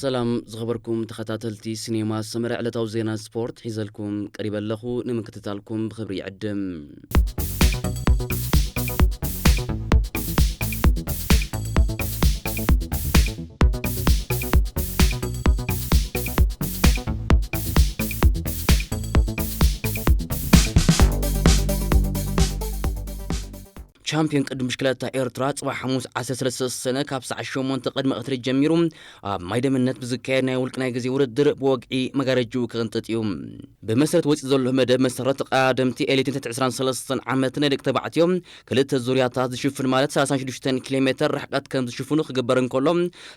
ሰላም ዝኸበርኩም ተኸታተልቲ ሲኔማ ሰመረ፣ ዕለታዊ ዜና ስፖርት ሒዘልኩም ቀሪበ ኣለኹ። ንምክትታልኩም ብኽብሪ ይዕድም። ቻምፒዮን ቅድም ብሽክለታ ኤርትራ ጽባሕ ሓሙስ ዓሰርተ ሰለስተ ሰነ ካብ ሰዓት ሸሞንተ ቅድሚ ቀትሪ ጀሚሩ ኣብ ማይደምነት ብዝካየድ ናይ ውልቂ ናይ ግዜ ውድድር ብወግዒ መጋረጅኡ ክቕንጥጥ እዩ። ብመሰረት ወፂኡ ዘሎ መደብ መሰረት፣ ተቐዳደምቲ ኤሊትን ትሕቲ ዕስራን ሰለስተን ዓመትን ናይ ደቂ ተባዕትዮ ክልተ ዙርያታት ዝሽፍን ማለት ሰላሳን ሽዱሽተን ኪሎ ሜተር ርሕቀት ከም ዝሽፍኑ ክግበር እንከሎ፣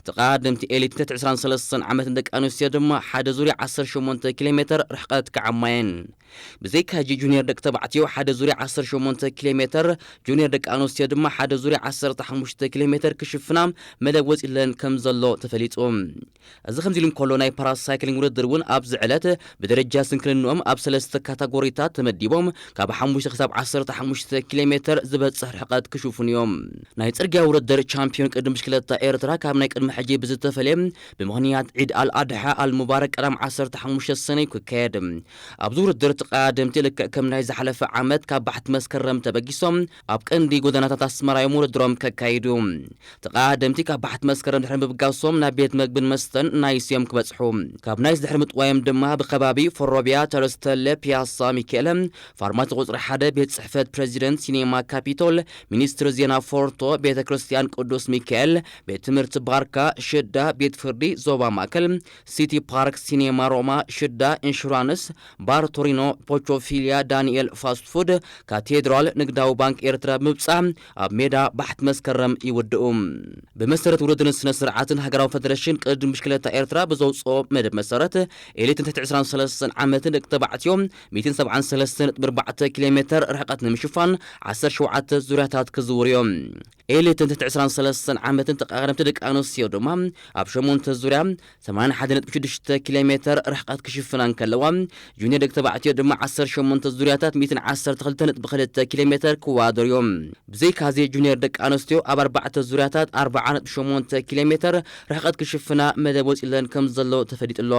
ተቐዳደምቲ ኤሊትን ትሕቲ ዕስራን ሰለስተን ዓመትን ደቂ ኣንስትዮ ድማ ሓደ ዙርያ ዓሰርተ ሸሞንተ ኪሎ ሜተር ርሕቀት ክዓማየን። ብዘይካ ሕጂ ጁኒየር ደቂ ተባዕትዮ ሓደ ዙርያ ዓሰርተ ሸሞንተ ኪሎ ሜተር፣ ጁኒየር ደቂ ኣንስትዮ ድማ ሓደ ዙርያ ዓሰርተ ሓሙሽተ ኪሎ ሜተር ክሽፍና መደብ ወፂለን ከም ዘሎ ተፈሊጡ። እዚ ከምዚ ኢሉ እንከሎ፣ ናይ ፓራሳይክሊንግ ውድድር እውን ኣብዚ ዕለት ብደረጃ ስንክልንኦም ኣብ ሰለስተ ካታጎሪታት ተመዲቦም ካብ ሓሙሽተ ክሳብ ዓሰርተ ሓሙሽተ ኪሎ ሜተር ዝበፅሕ ርሕቀት ክሽፍኑ እዮም። ናይ ፅርግያ ውድድር ቻምፒዮን ቅድም ብሽክለታ ኤርትራ ካብ ናይ ቅድሚ ሕጂ ብዝተፈለየ ብምኽንያት ዒድ ኣል ኣድሓ ኣል ሙባረክ ቀዳም ዓሰርተ ሓሙሽተ ሰነ ክካየድ። ኣብዚ ውድድር ተቐዳደምቲ ልክዕ ከም ናይ ዝሓለፈ ዓመት ካብ ባሕቲ መስከረም ተበጊሶም ኣብ ቀንዲ ጎደናታት ኣስመራ እዮም ውድድሮም ከካይዱ። ተቐዳደምቲ ካብ ባሕቲ መስከረም ድሕሪ ምብጋሶም ናብ ቤት መግብን መስተን ናይስ እዮም ክበጽሑ። ካብ ናይስ ድሕሪ ምጥዋዮም ድማ ብከባቢ ፎሮቢያ፣ ተረስተለ፣ ፒያሳ ሚካኤለ፣ ፋርማሲ ቁጽሪ ሓደ፣ ቤት ጽሕፈት ፕሬዚደንት፣ ሲኔማ ካፒቶል፣ ሚኒስትሪ ዜና ፎርቶ፣ ቤተ ክርስቲያን ቅዱስ ሚካኤል፣ ቤት ትምህርቲ ባርካ፣ ሽዳ፣ ቤት ፍርዲ ዞባ ማእከል፣ ሲቲ ፓርክ፣ ሲኔማ ሮማ፣ ሽዳ፣ ኢንሹራንስ፣ ባር ቶሪኖ፣ ፖቾፊልያ፣ ዳንኤል ፋስት ፉድ፣ ካቴድራል፣ ንግዳዊ ባንክ ኤርትራ ብምብጻሕ ኣብ ሜዳ ባሕቲ መስከረም ይውድኡ። ብመሰረት ውድድርን ስነ ስርዓትን ሃገራዊ ፈደረሽን ቅድም ብሽክለታ ኤርትራ ብዘውፅኦ መደብ መሰረት፣ ኤሊትን ትሕቲ ዕስራን ሰለስተን ዓመትን ደቂ ተባዕትዮ ሚእትን ሰብዓን ሰለስተን ነጥቢ ኣርባዕተ ኪሎ ሜተር ርሕቀት ንምሽፋን ዓሰርተ ሸውዓተ ዙርያታት ክዝውሩ እዮም። ኤሊትን ትሕቲ ዕስራን ሰለስተን ዓመትን ተቐዳደምቲ ደቂ ኣንስትዮ ድማ ኣብ ሸሞንተ ዙርያ ሰማንያን ሓደን ነጥቢ ሽዱሽተ ኪሎ ሜተር ርሕቀት ክሽፍና እንከለዋ፣ ጁኒየር ደቂ ተባዕትዮ ድማ ዓሰርተ ሸሞንተ ዙርያታት ሚእትን ዓሰርተ ክልተ ነጥቢ ክልተ ኪሎ ሜተር ክወዳደሩ እዮም። ብዘይካዚ ጁኒየር ደቂ ኣንስትዮ ኣብ ኣርባዕተ ዙርያታት ኣርብዓ ነጥቢ ሸሞንተ ኪሎ ሜተር ርሕቀት ክሽፍና መደብ ወፂለን ከም ዘሎ ተፈሊጡ ኣሎ።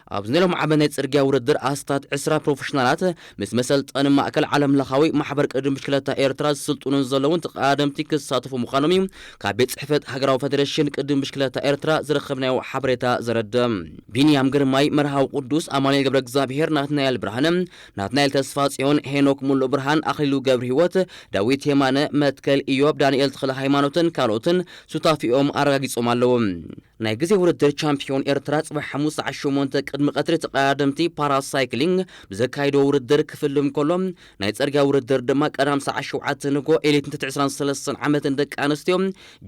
ኣብዚ ናይ ሎሚ ዓመት ናይ ጽርግያ ውድድር ኣስታት ዕስራ ፕሮፌሽናላት ምስ መሰልጠኒ ማእከል ዓለም ለኻዊ ማሕበር ቅድም ብሽክለታ ኤርትራ ዝስልጥኑን ዘለውን ተቐዳደምቲ ክሳተፉ ምዃኖም እዩ ካብ ቤት ጽሕፈት ሃገራዊ ፈደረሽን ቅድም ብሽክለታ ኤርትራ ዝረኸብናዮ ሓበሬታ ዘረድእ። ቢንያም ግርማይ፣ መርሃዊ ቅዱስ፣ ኣማኑኤል ገብረ እግዚኣብሔር፣ ናትናኤል ብርሃነ፣ ናትናኤል ተስፋ ጽዮን፣ ሄኖክ ሙሉ ብርሃን፣ ኣኽሊሉ ገብረ ህይወት፣ ዳዊት የማነ፣ መትከል ኢዮብ፣ ዳንኤል ተኽለ ሃይማኖትን ካልኦትን ሱታፊኦም ኣረጋጊጾም ኣለዉ። ናይ ግዜ ውድድር ቻምፒዮን ኤርትራ ጽባሕ ሓሙስ ሰዓት ሸሞንተ ቅድሚ ቀትሪ ተቐዳደምቲ ፓራሳይክሊንግ ብዘካይዶ ውድድር ክፍልም ከሎ፣ ናይ ጸርግያ ውድድር ድማ ቀዳም ሰዓት ሸውዓተ ንጎ ኤሊትን ትሕቲ ዕስራን ሰለስተን ዓመትን ደቂ ኣንስትዮ፣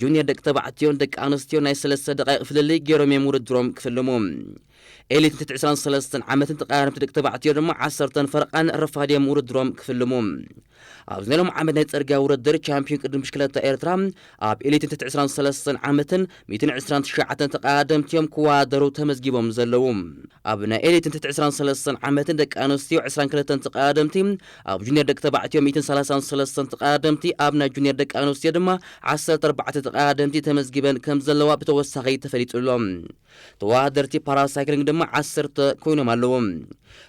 ጁኒየር ደቂ ተባዕትዮን ደቂ ኣንስትዮ ናይ ሰለስተ ደቃይቕ ፍልልይ ገይሮም እዮም ውድድሮም ክፍልሙ። ኤሊትን ትሕቲ ዕስራን ሰለስተን ዓመትን ተቐዳደምቲ ደቂ ተባዕትዮ ድማ ዓሰርተን ፈረቓን ረፋድ እዮም ውድድሮም ክፍልሙ። ኣብዚ ናይ ሎም ዓመት ናይ ጽርግያ ውድድር ቻምፒዮን ቅድም ብሽክለታ ኤርትራ ኣብ ኤሊትን ትሕቲ ዕስራን ሰለስተን ዓመትን ሚእትን ዕስራን ትሽዓተን ተቐዳደምቲ እዮም ክወዳደሩ ተመዝጊቦም ዘለዉ። ኣብ ናይ ኤሊትን ትሕቲ ዕስራን ሰለስተን ዓመትን ደቂ ኣንስትዮ ዕስራን ክልተን ተቐዳደምቲ፣ ኣብ ጁኒየር ደቂ ተባዕትዮ ሚእትን ሰላሳን ሰለስተን ተቐዳደምቲ፣ ኣብ ናይ ጁኒየር ደቂ ኣንስትዮ ድማ ዓሰርተ ኣርባዕተ ተቐዳደምቲ ተመዝጊበን ከም ዘለዋ ብተወሳኺ ተፈሊጡ ኣሎ። ተወዳደርቲ ፓራሳይክሊንግ ድማ ዓሰርተ ኮይኖም ኣለዉ።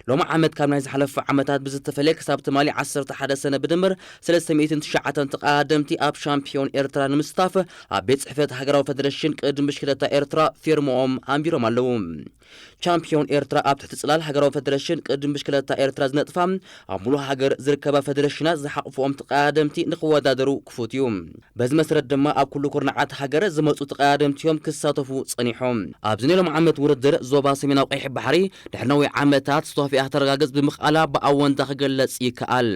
ሎሚ ዓመት ካብ ናይ ዝሓለፈ ዓመታት ብዝተፈለየ ክሳብ ትማሊ ዓሰርተ ሓደ ሰነ ብድምር ሰለስተ ሚእትን ትሽዓተን ተቐዳደምቲ ኣብ ሻምፒዮን ኤርትራ ንምስታፍ ኣብ ቤት ጽሕፈት ሃገራዊ ፈደረሽን ቅድም ብሽክለታ ኤርትራ ፊርምኦም ኣንቢሮም ኣለዉ። ቻምፒዮን ኤርትራ ኣብ ትሕቲ ጽላል ሃገራዊ ፈደረሽን ቅድም ብሽክለታ ኤርትራ ዝነጥፋ ኣብ ሙሉእ ሃገር ዝርከባ ፈደረሽናት ዝሓቕፍኦም ተቐዳደምቲ ንኽወዳደሩ ክፉት እዩ። በዚ መሰረት ድማ ኣብ ኩሉ ኩርናዓት ሃገር ዝመጹ ተቐዳደምቲ እዮም ክሳተፉ ጸኒሖም። ኣብዚ ናይ ሎም ዓመት ውድድር ዞባ ሰሜናዊ ቀይሕ ባሕሪ ድሕሪ ነዊሕ ዓመታት ስቶፊያ ተረጋግጽ ብምኽኣላ ብኣወንታ ክገለጽ ይከኣል።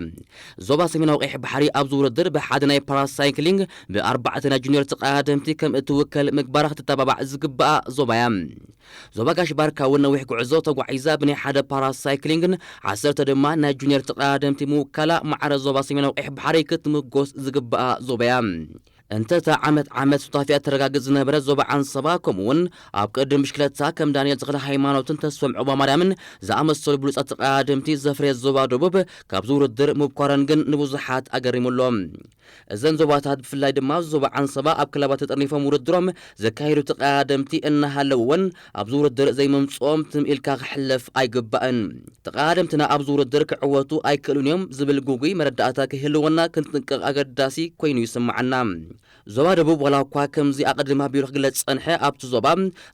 ዞባ ሰሜናዊ ቀይሕ ባሕሪ ኣብዚ ውድድር ብሓደ ናይ ፓራሳይክሊንግ ብኣርባዕተ ናይ ጁኒየር ተቐዳደምቲ ከም እትውከል ምግባራ ክትተባባዕ ዝግባኣ ዞባ እያ። ዞባ ጋሽ ባርካ እውን ነዊሕ ጉዕዞ ተጓዒዛ ብናይ ሓደ ፓራሳይክሊንግን ዓሰርተ ድማ ናይ ጁኒየር ተቐዳደምቲ ምውካላ ማዕረ ዞባ ሰሜናዊ ቀይሕ ባሕሪ ክትምጎስ ዝግባኣ ዞባ እያ። እንተ እታ ዓመት ዓመት ሱታፊኣ ተረጋግጽ ዝነበረ ዞባ ዓንሰባ፣ ከምኡ እውን ኣብ ቅድድም ብሽክለታ ከም ዳንኤል ተኽለ ሃይማኖትን ተስፎም ዑቕባማርያምን ዝኣመሰሉ ብሉጻት ተቐዳደምቲ ዘፍረየት ዞባ ደቡብ፣ ካብዚ ውድድር ምብኳረን ግን ንብዙሓት ኣገሪሙ ኣሎ። እዘን ዞባታት፣ ብፍላይ ድማ ዞባ ዓንሰባ፣ ኣብ ክለባት ተጠርኒፎም ውድድሮም ዘካየዱ ተቐዳደምቲ እናሃለውወን፣ ኣብዚ ውድድር ዘይመምጽኦም ትም ኢልካ ክሕለፍ ኣይግባእን። ተቐዳደምትና ኣብዚ ውድድር ክዕወቱ ኣይክእሉን እዮም ዝብል ግጉይ መረዳእታ ክህልወና ክንጥንቀቕ ኣገዳሲ ኮይኑ ይስምዓና። ዞባ ደቡብ፣ ዋላ እኳ ከምዚ ኣቐድም ኣቢሉ ክግለጽ ጸንሐ፣ ኣብቲ ዞባ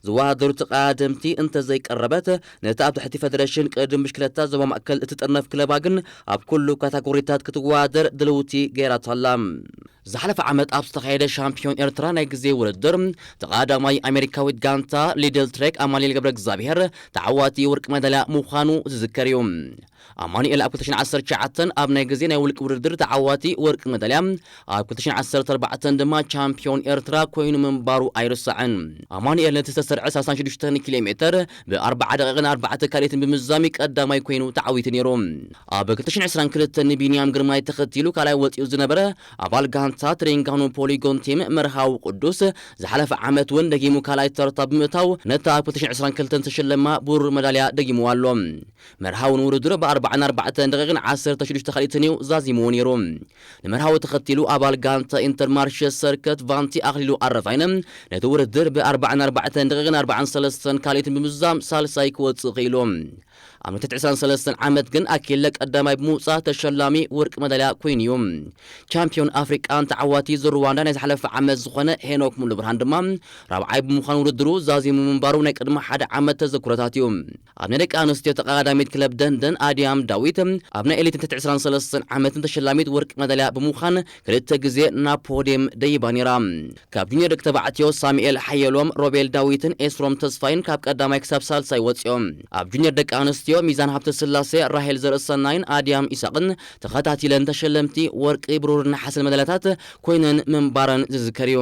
ዝወዳደሩ ተቐዳደምቲ እንተዘይቀረበት፣ ነቲ ኣብ ትሕቲ ፈደረሽን ቅድድም ብሽክለታ ዞባ ማእከል እትጥርነፍ ክለባ ግን ኣብ ኩሉ ካታጎሪታት ክትወዳደር ድልውቲ ገይራታ ኣላ። ዝሓለፈ ዓመት ኣብ ዝተኻየደ ሻምፒዮን ኤርትራ ናይ ግዜ ውድድር፣ ተቐዳዳማይ ኣሜሪካዊት ጋንታ ሊድል ትሬክ ኣማኑኤል ገብረ እግዚኣብሔር ተዓዋቲ ወርቂ መዳልያ ምዃኑ ዝዝከር እዩ። ኣማኑኤል ኣብ ክልተ ሽሕን ዓሰርተ ትሽዓተን ኣብ ናይ ግዜ ናይ ውልቂ ውድድር ተዓዋቲ ወርቂ መዳልያ፣ ኣብ ክልተ ሽሕን ዓሰርተ ኣርባዕተን ድማ ቻምፒዮን ኤርትራ ኮይኑ ምንባሩ ኣይርሳዕን። ኣማኑኤል ነቲ ዝተሰርዐ ሰላሳን ሽዱሽተን ኪሎ ሜተር ብ ኣርባዓ ደቂቕን ኣርባዕተ ካልኢትን ብምዝዛም ቀዳማይ ኮይኑ ተዓዊቱ ነይሩ። ኣብ ክልተ ሽሕን ዕስራን ክልተን ንቢንያም ግርማይ ተኸቲሉ ካልኣይ ወጺኡ ዝነበረ ኣባል ጋንታ ትሬንጋኖ ፖሊጎን ቲም መርሃዊ ቅዱስ፣ ዝሓለፈ ዓመት እውን ደጊሙ ካልኣይ ተርታ ብምእታው፣ ነታ ኣብ ክልተ ሽሕን ዕስራን ክልተን ዝተሸለማ ብሩር መዳልያ ደጊምዋ ኣሎ። መርሃዊ ንውድድሩ ብ ኣርባዓን ኣርባዕተን ደቂቕን ዓሰርተ ሽዱሽተ ካልኢትን እዩ ዛዚምዎ ነይሩ። ንመርሃዊ ተኸቲሉ ኣባል ጋንታ ኢንተርማርሸ ሰርክት ቫንቲ ኣኽሊሉ ኣረፋይነ ነቲ ውድድር ብ ኣርባዓን ኣርባዕተን ደቂቕን ኣርባዓን ሰለስተን ካልኢትን ብምዝዛም ሳልሳይ ክወጽእ ክኢሉ። ኣብ ንግተት ዕስራን ሰለስተን ዓመት ግን ኣኪለ ቀዳማይ ብምውጻእ ተሸላሚ ወርቂ መዳልያ ኮይኑ እዩ። ቻምፒዮን ኣፍሪቃን ተዓዋቲ ዞር ሩዋንዳ ናይ ዝሓለፈ ዓመት ዝኾነ ሄኖክ ሙሉ ብርሃን ድማ ራብዓይ ብምዃን ውድድሩ ዛዚሙ ምንባሩ ናይ ቅድሚ ሓደ ዓመት ተዘክሮታት እዩ። ኣብ ናይ ደቂ ኣንስትዮ ተቐዳዳሚት ክለብ ደንደን ኣድያም ዳዊት ኣብ ናይ ኤሊት ንግተት ዕስራን ሰለስተን ዓመትን ተሸላሚት ወርቂ መዳልያ ብምዃን ክልተ ግዜ ናብ ፖድየም ደይባ ነይራ። ካብ ጁኒየር ደቂ ተባዕትዮ ሳሙኤል ሓየሎም፣ ሮቤል ዳዊትን ኤስሮም ተስፋይን ካብ ቀዳማይ ክሳብ ሳልሳይ ወጺኦም። ኣብ ጁኒየር ደቂ ኣንስትዮ ሚዛን ሃብተስላሴ፣ ራሄል ዘርእሰናይን ኣድያም ኢሳቕን ተኸታቲለን ተሸለምቲ ወርቂ፣ ብሩርን ነሓስን መዳልያታት ኮይነን ምንባረን ዝዝከር እዩ።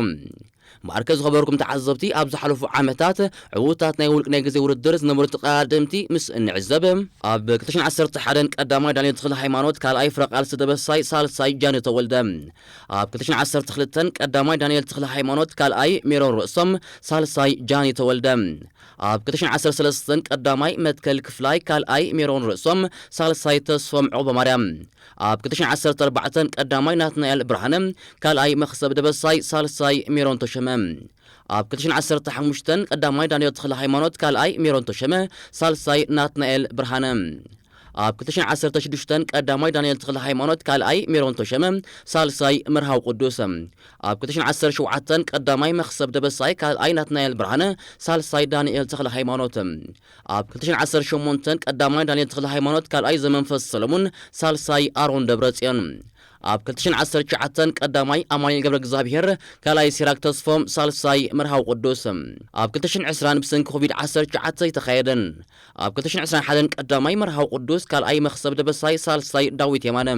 እምበኣርከ ዝኸበርኩም ተዓዘብቲ፣ ኣብ ዝሓለፉ ዓመታት ዕዉታት ናይ ውልቂ ናይ ግዜ ውድድር ዝነበሩ ተቐዳደምቲ ምስ እንዕዘብ፣ ኣብ ክልተ ሽሕን ዓሰርተ ሓደን ቀዳማይ ዳንኤል ተኽለ ሃይማኖት፣ ካልኣይ ፍረቓልሲ ደበሳይ፣ ሳልሳይ ጃኒ ተወልደ፣ ኣብ ክልተ ሽሕን ዓሰርተ ክልተን ቀዳማይ ዳንኤል ተኽለ ሃይማኖት፣ ካልኣይ ሜሮን ርእሶም፣ ሳልሳይ ጃኒ ተወልደ፣ ኣብ ክልተ ሽሕን ዓሰርተ ሰለስተን ቀዳማይ መትከል ክፍላይ፣ ካልኣይ ሜሮን ርእሶም፣ ሳልሳይ ተስፎም ዑቕባማርያም፣ ኣብ ክልተ ሽሕን ዓሰርተ ኣርባዕተን ቀዳማይ ናትናኤል ብርሃነ፣ ካልኣይ መኽሰብ ደበሳይ፣ ሳልሳይ ሜሮን ተሸመ፣ ኣብ ክልተ ሽሕን ዓሰርተ ሓሙሽተን ቀዳማይ ዳንኤል ተኽለ ሃይማኖት፣ ካልኣይ ሜሮን ተሸመ፣ ሳልሳይ ናትናኤል ብርሃነ፣ ኣብ ክልተ ሽሕን ዓሰርተ ሽዱሽተን ቀዳማይ ዳንኤል ተኽለ ሃይማኖት፣ ካልኣይ ሜሮን ተሸመ፣ ሳልሳይ መርሃዊ ቅዱስ፣ ኣብ ክልተ ሽሕን ዓሰርተ ሸውዓተን ቀዳማይ መኽሰብ ደበሳይ፣ ካልኣይ ናትናኤል ብርሃነ፣ ሳልሳይ ዳንኤል ተኽለ ሃይማኖት፣ ኣብ ክልተ ሽሕን ዓሰርተ ሸሞንተን ቀዳማይ ዳንኤል ተኽለ ሃይማኖት፣ ካልኣይ ዘመንፈስ ሰለሙን፣ ሳልሳይ ኣሮን ደብረጽዮን፣ ኣብ ክልተ ሽሕን ዓሰርተ ትሽዓተን ቀዳማይ ኣማኑኤል ገብረ እግዚኣብሔር፣ ካልኣይ ሲራክ ተስፎም፣ ሳልሳይ መርሃዊ ቅዱስ፣ ኣብ ክልተ ሽሕን ዕስራን ብሰንኪ ኮቪድ ዓሰርተ ትሽዓተ ኣይተኻየደን። ኣብ ክልተ ሽሕን ዕስራን ሓደን ቀዳማይ መርሃዊ ቅዱስ፣ ካልኣይ መኽሰብ ደበሳይ፣ ሳልሳይ ዳዊት የማነ፣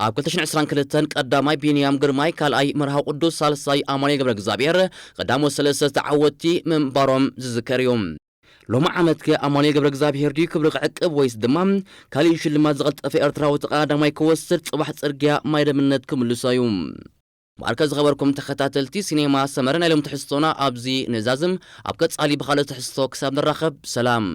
ኣብ ክልተ ሽሕን ዕስራን ክልተን ቀዳማይ ቢንያም ግርማይ፣ ካልኣይ መርሃዊ ቅዱስ፣ ሳልሳይ ኣማኑኤል ገብረ እግዚኣብሔር ቀዳሞት ሰለስተ ተዓወትቲ ምንባሮም ዝዝከር እዩ። ሎሚ ዓመትከ ኣማኑኤል ገብረ እግዚኣብሔር ድዩ ክብሪ ክዕቅብ ወይስ ድማ ካሊእ ሽልማት ዝቐልጠፈ ኤርትራዊ ተቐዳዳማይ ክወስድ ጽባሕ ጽርግያ ማይ ደምነት ክምልሶ እዩ። ማርከ ዝኸበርኩም ተኸታተልቲ ሲኔማ ሰመረ፣ ናይ ሎም ትሕዝቶና ኣብዚ ንዛዝም። ኣብ ቀጻሊ ብኻልእ ትሕዝቶ ክሳብ ንራኸብ ሰላም።